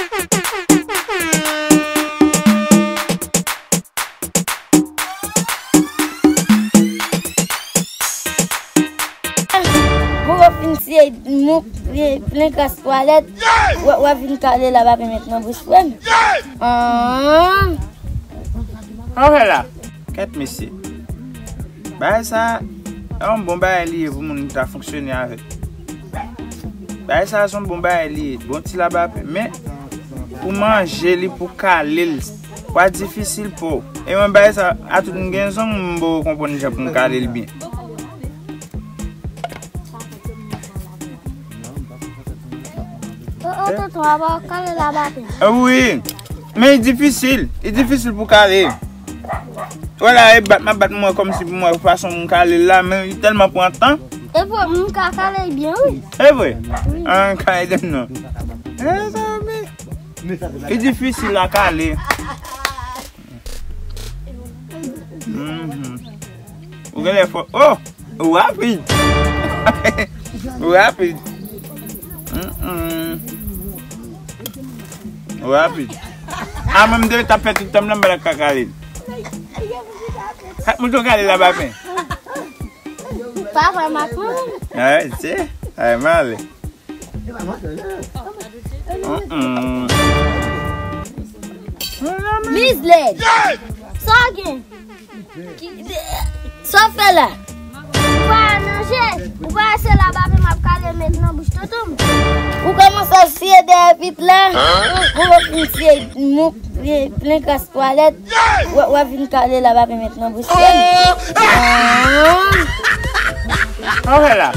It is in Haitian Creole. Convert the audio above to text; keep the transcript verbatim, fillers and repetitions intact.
Pou w fin siye mou plen kras twalèt, w ap vin kale labapen met nan bouch frè m. An. Sa w fè la? Kèt mesye. Bagay sa a, se yon bon bagay li ye pou moun ta fonksyone avèk. Bagay sa a se yon bon bagay li ye, bon ti labapen. Men, pou manje li, pou kale l, pral difisil pou w. E mwen, bagay sa a, tout m gen zong, m poko konprann jan pou m kale l byen. O, o, tonton, a pa w kale labapen? Wi. Men li difisil. Li difisil pou kale. Wè la, e bat, m ap bat mwen kòmsi pou mwen fason m kale l la, men li tèlman pran tan. E pou m ka kale l byen, wi. E vre? Wi. An, kale m non. E, sa men. Li difisil a kale. Mhm. Ou genlè fò. Oh! Ou rapid. Ou rapid. Mm-mm. Ou rapid. A mwen, m te t ap fè tout tan m nan, m pa t ap ka kale l. Chak moun tou kale labapen. Pa fè m ak mwen. A, se. Ay, male. Mm-mm. Miss Led, sa w gen? Sa w fè la? Ou pa nan je, ou pa wè se labapen m ap kale met nan bouch tonton m? Ou kòmanse ap siye dèyè vit la? Ou fin siye mou plen kras twalèt, w ap vin kale labapen met nan bouch frè m. An. Sa w fè la?